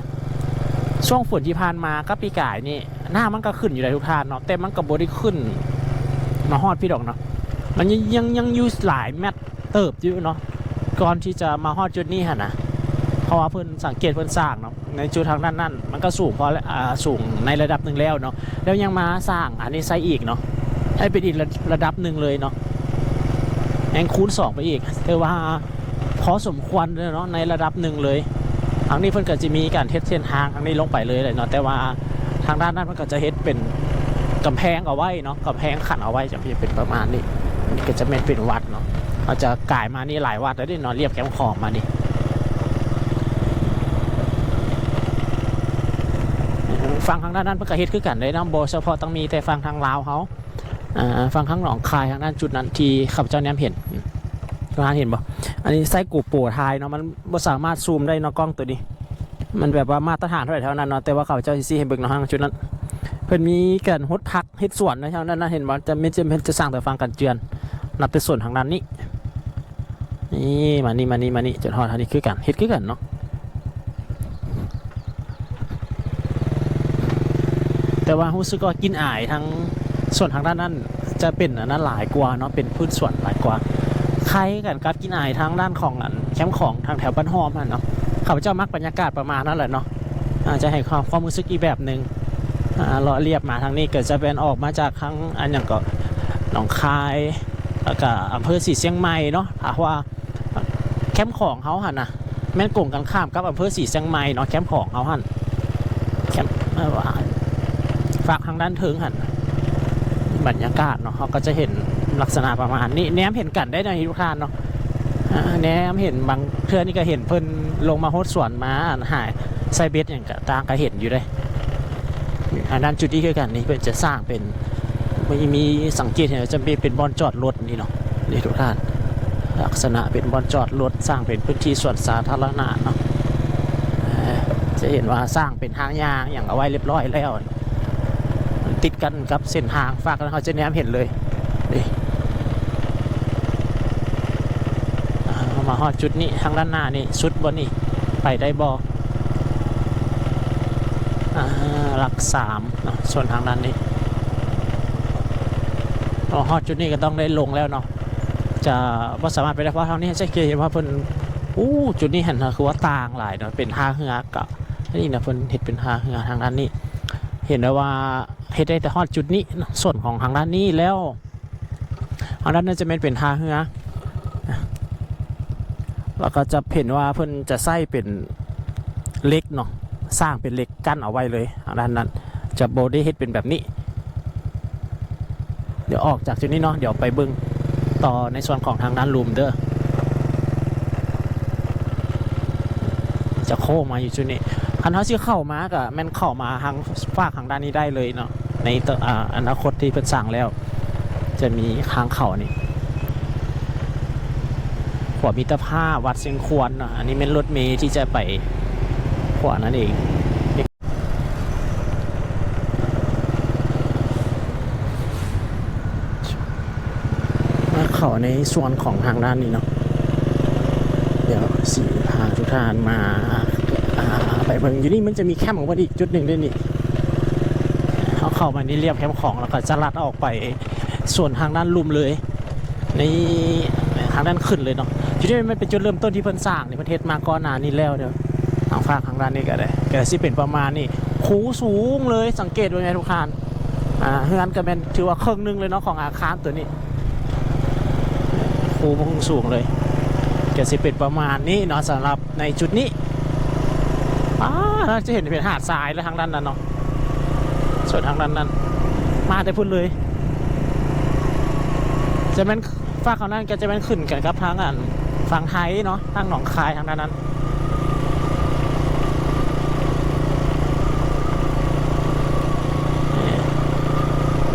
ຊ່ວງຝົນທີ່ຜ່ານມາກັບປີກາຍນີ້ ນ້ຳມັນກໍຂຶ້ນຢູ່ໃດທຸກທ່ານເນາະ, ແຕ່ມັນກໍບໍ່ໄດ້ຂຶ້ນມາຮອດພີ້ດອກເນາະ, ມັນຍັງ ຍັງ ຍັງຢູ່ຫຼາຍແມັດເຕີບຢູ່ເນາະ ກ່ອນທີ່ຈະມາຮອດຈຸດນີ້ຫັ້ນນະ. ເພາະວ່າເພິ່ນສັງເກດເພິ່ນສ້າງເນາະ ໃນຈຸດທາງດ້ານນັ້ນ ມັນກໍສູງພໍ ອາ ສູງໃນລະດັບໜຶ່ງແລ້ວເນາະ, ແລ້ວຍັງມາສ້າງອັນນີ້ໃສ່ອີກເນາະ ໃຫ້ເປັນອີກລະ ລະດັບໜຶ່ງເລີຍເນາະ, ແຮ່ງຄູນສອງໄປອີກ ຖືວ່າພໍສົມຄວນເລີຍເນາະ ໃນລະດັບໜຶ່ງເລີຍ. ທາງນີ້ເພິ່ນກໍຈະມີການເຮັດເສັ້ນທາງທາງນີ້ລົງໄປເລີຍແຫຼະເນາະ, ແຕ່ວ່າທາງດ້ານນັ້ນເພິ່ນກໍຈະເຮັດເປັນກຳແພງເອົາໄວ້ເນາະ, ກຳແພງຂັ້ນເອົາໄວ້ ຈະເປັນປະມານນີ້. ອັນນີ້ກໍຈະແມ່ນເປັນວັດເນາະ, ເຮົາຈະກາຍມານີ້ຫຼາຍວັດແລ້ວເດ້ເນາະ, ລຽບແຄມຂອງມານີ້. ຝັ່ງທາງດ້ານນັ້ນເພິ່ນກໍເຮັດຄືກັນເດ້ເນາະ, ບໍ່ສະເພາະຕ້ອງມີແຕ່ຝັ່ງທາງລາວເຮົາ. ອ່າ ຝັ່ງທາງໜອງຄາຍ ທາງດ້ານຈຸດນັ້ນທີ່ຂ້າພະເຈົ້າແນມເຫັນ ອືມ ທຸກທ່ານເຫັນບໍ່? ອັນນີ້ໃຊ້ໂກໂປຖ່າຍເນາະ, ມັນບໍ່ສາມາດຊູມໄດ້ເນາະ ກ້ອງໂຕນີ້ ມັນແບບວ່າມາດຕະຖານເທົ່າໃດເທົ່ານັ້ນເນາະ, ແຕ່ວ່າຂ້າພະເຈົ້າຊິຊີ້ໃຫ້ເບິ່ງເນາະ ທາງຈຸດນັ້ນ ເພິ່ນມີການຫົດຜັກເຮັດສວນເນາະ ທາງດ້ານນັ້ນ ເຫັນບໍ່? ຈະມີ ຈະ ຈະສ້າງແຕ່ຝັ່ງກັນເຈື່ອນ ນັບແຕ່ໂຊນທາງດ້ານນີ້. ນີ້ ມານີ້ ມານີ້ ມານີ້ ຈົນຮອດທາງນີ້ຄືກັນ ເຮັດຄືກັນເນາະ. ແຕ່ວ່າຮູ້ສຶກວ່າກິ່ນອາຍທາງສວນທາງດ້ານນັ້ນຈະເປັນອັນນັ້ນຫຼາຍກວ່າເນາະ, ເປັນພືດສວນຫຼາຍກວ່າ, ຄ້າຍກັນກັບກິ່ນອາຍທາງດ້ານຂອງອັນແຄມຂອງທາງແຖວບ້ານຫ້ອມຫັ້ນເນາະ. ຂ້າພະເຈົ້າມັກບັນຍາກາດປະມານນັ້ນແຫຼະເນາະ, ອາ ຈະໃຫ້ຄວາມ ຄວາມຮູ້ສຶກອີກແບບໜຶ່ງ. ອາ ເລາະລຽບມາທາງນີ້ກໍຈະແມ່ນອອກມາຈາກທາງອັນຫຍັງເກາະ ໜອງຄາຍ ແລ້ວກໍອຳເພີສີຊຽງໃໝ່ເນາະ, ຖ້າວ່າ ແຄມຂອງເຮົາຫັ້ນນະ ແມ່ນກົງກັນຂ້າມກັບອຳເພີສີຊຽງໃໝ່ເນາະ, ແຄມຂອງເຮົາຫັ້ນ ແຄມ ເອີ ວ່າ ຟາກທາງດ້ານເທິງຫັ້ນ ບັນຍາກາດເນາະ ເຮົາກໍຈະເຫັນລັກສະນະປະມານນີ້, ແນມເຫັນກັນໄດ້ເນາະ ທຸກທ່ານເນາະ. ອາ ແນມເຫັນ ບາງເທື່ອນີ້ກໍເຫັນເພິ່ນລົງມາໂຮດສວນ ມາຫາໃສ່ເບັດຫຍັງກໍຕ່າງ ກໍເຫັນຢູ່ເດ້. ອັນນັ້ນຈຸດນີ້ຄືກັນ ນີ້ເພິ່ນຈະສ້າງເປັນ ມີ ມີ ສັງເກດເຫັນວ່າຈະມີເປັນບ່ອນຈອດລົດນີ້ເນາະ ນີ້ທຸກທ່ານ, ລັກສະນະເປັນບ່ອນຈອດລົດ ສ້າງເປັນພື້ນທີ່ສວນສາທາລະນະເນາະ. ເອີ ຈະເຫັນວ່າສ້າງເປັນທາງຍ່າງຫຍັງເອົາໄວ້ລຽບຮ້ອຍແລ້ວ, ມັນຕິດກັນກັບເສັ້ນທາງ, ຟາກນັ້ນເຮົາຈະແນມເຫັນເລີຍ. ນີ້ ອ່າ ມາຮອດຈຸດນີ້ ທາງດ້ານໜ້ານີ້ ສຸດບໍ່ນີ້? ໄປໄດ້ບໍ່? ອ່າ ຫຼັກສາມເນາະ ສ່ວນທາງດ້ານນີ້ ພໍຮອດຈຸດນີ້ກໍຕ້ອງໄດ້ລົງແລ້ວເນາະ, ຈະບໍ່ສາມາດໄປໄດ້ ເພາະທາງນີ້ຈະເຫັນວ່າເພິ່ນ ໂອ້ ຈຸດນີ້ຫັ້ນນະ ຄືວ່າຕ່າງຫຼາຍເນາະ ເປັນທ່າເຮືອກະ ອັນນີ້ນະ ເພິ່ນເຮັດເປັນທ່າເຮືອທາງດ້ານນີ້ ເຫັນໄດ້ວ່າເຮັດໄດ້ແຕ່ຮອດຈຸດນີ້ເນາະ ສ່ວນຂອງທາງດ້ານນີ້ແລ້ວ ທາງດ້ານນັ້ນຈະແມ່ນເປັນທ່າເຮືອ ແລ້ວກໍຈະເຫັນວ່າເພິ່ນຈະໃຊ້ເປັນເຫຼັກເນາະ ສ້າງເປັນເຫຼັກກັ້ນເອົາໄວ້ເລີຍ ທາງດ້ານນັ້ນຈະບໍ່ໄດ້ເຮັດເປັນແບບນີ້. ດຽວອອກຈາກຈຸດນີ້ເນາະ ດຽວໄປເບິ່ງຕໍ່ໃນສ່ວນຂອງທາງດ້ານລຸ່ມເດີ ຈະໂຄ້ງມາຢູ່ຈຸດນີ້ ຄັນເຮົາຊິເຂົ້າມາກະແມ່ນເຂົ້າມາທາງຟາກທາງດ້ານນີ້ໄດ້ເລີຍເນາະ ໃນ ອາ ອະນາຄົດທີ່ເພິ່ນສ້າງແລ້ວ ຈະມີທາງເຂົ້ານີ້ ຂົວມິດຕະພາບ ວັດຊຽງຄວນເນາະ ອັນນີ້ແມ່ນລົດເມທີ່ຈະໄປຂົວນັ້ນເອງ. ມາເຂົ້າໃນສ່ວນຂອງທາງດ້ານນີ້ເນາະ ດຽວຊິພາທຸກທ່ານມາ ອ່າ ໄປເບິ່ງ ຢູ່ນີ້ມັນຈະມີແຄມຂອງເພິ່ນອີກຈຸດໜຶ່ງເດ້ນີ້ ເຮົາເຂົ້າມານີ້ລຽບແຄມຂອງ ແລ້ວກໍຈະລັດອອກໄປສວນທາງດ້ານລຸ່ມເລີຍ ໃນທາງດ້ານຂຶ້ນເລີຍເນາະ ຈຸດນີ້ມັນເປັນຈຸດເລີ່ມຕົ້ນທີ່ເພິ່ນສ້າງນີ້ ເພິ່ນເຮັດມາກ່ອນໜ້ານີ້ແລ້ວເດີ ທາງຟາກທາງດ້ານນີ້ກໍໄດ້ ກໍຊິເປັນປະມານນີ້ ຄູສູງເລີຍ ສັງເກດເບິ່ງແມ່ນທຸກທ່ານ ອ່າ ເຮືອນກໍແມ່ນຖືວ່າເຄິ່ງໜຶ່ງເລີຍເນາະ ຂອງອາຄານຕົວນີ້ ຄູສູງເລີຍ ກໍຊິເປັນປະມານນີ້ເນາະ ສຳລັບໃນຈຸດນີ້ ອາ ຈະເຫັນເປັນຫາດຊາຍແລ້ວທາງດ້ານນັ້ນເນາະ ສ່ວນທາງດ້ານນັ້ນ ມາແຕ່ພຸ້ນເລີຍ ຈະແມ່ນ ຟາກເຂົານັ້ນກໍຈະແມ່ນຂຶ້ນກັນກັບທາງ ອັນ ຝັ່ງໄທເນາະ ທາງໜອງຄາຍທາງດ້ານນັ້ນ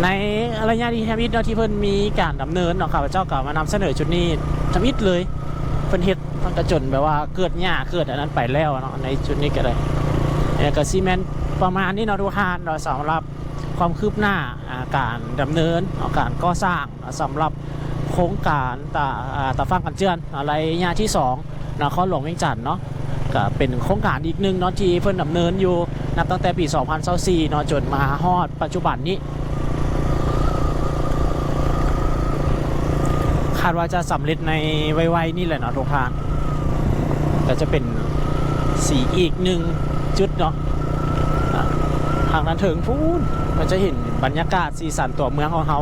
ໃນໄລຍະທີ່ທຳອິດເນາະ ທີ່ເພິ່ນມີການດຳເນີນເນາະ ຂ້າພະເຈົ້າກໍມານຳສະເໜີຈຸດນີ້ທຳອິດເລີຍ ເພິ່ນເຮັດ ມັນກໍຈົນແບບວ່າເກີດຫຍ້າເກີດອັນນັ້ນໄປແລ້ວເນາະ ໃນຈຸດນີ້ກໍໄດ້ ແລ້ວກໍຊິແມ່ນປະມານນີ້ເນາະ ທຸກທ່ານເນາະ ສຳລັບຄວາມຄືບໜ້າ ອ່າ ການດຳເນີນເນາະ ການກໍ່ສ້າງ ສຳລັບໂຄງການຕາ ອ່າ ຕາຝັ່ງກັນເຈື່ອນ ໄລຍະທີສອງ ນະຄອນຫຼວງວຽງຈັນເນາະ ກະເປັນໂຄງການອີກໜຶ່ງເນາະ ທີ່ເພິ່ນດຳເນີນຢູ່ ນັບຕັ້ງແຕ່ປີສອງພັນຊາວສີ່ເນາະ ຈົນມາຮອດປັດຈຸບັນນີ້ ຄາດວ່າຈະສຳເລັດໃນໄວໆນີ້ແຫຼະເນາະທຸກທ່ານ ກໍຈະເປັນ ສີອີກໜຶ່ງຈຸດເນາະ ອ່າ ທາງດ້ານເທິງພຸ້ນ ກໍຈະເຫັນບັນຍາກາດສີສັນຕົວເມືອງຂອງເຮົາ.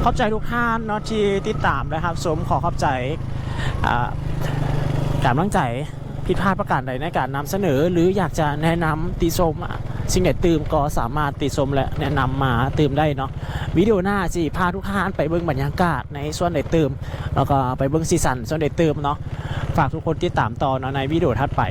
ຂອບໃຈທຸກທ່ານເນາະທີ່ຕິດຕາມ ແລະ ຮັບຊົມ. ຂໍຂອບໃຈ ອ່າ ກຳລັງໃຈ. ຜິດພາດປະການໃດໃນການນຳສະເໜີ ຫຼື ຢາກຈະແນະນຳຕິຊົມ ອ່າ ສິ່ງໃດຕື່ມ ກໍສາມາດຕິຊົມ ແລະ ແນະນຳມາຕື່ມໄດ້ເນາະ. ວິດີໂອໜ້າຊິພາທຸກທ່ານໄປເບິ່ງບັນຍາກາດໃນສ່ວນໃດຕື່ມ ແລ້ວກໍໄປເບິ່ງສີສັນສ່ວນໃດຕື່ມເນາະ. ຝາກທຸກຄົນຕິດຕາມຕໍ່ເນາະ ໃນວິດີໂອຖັດໄປ.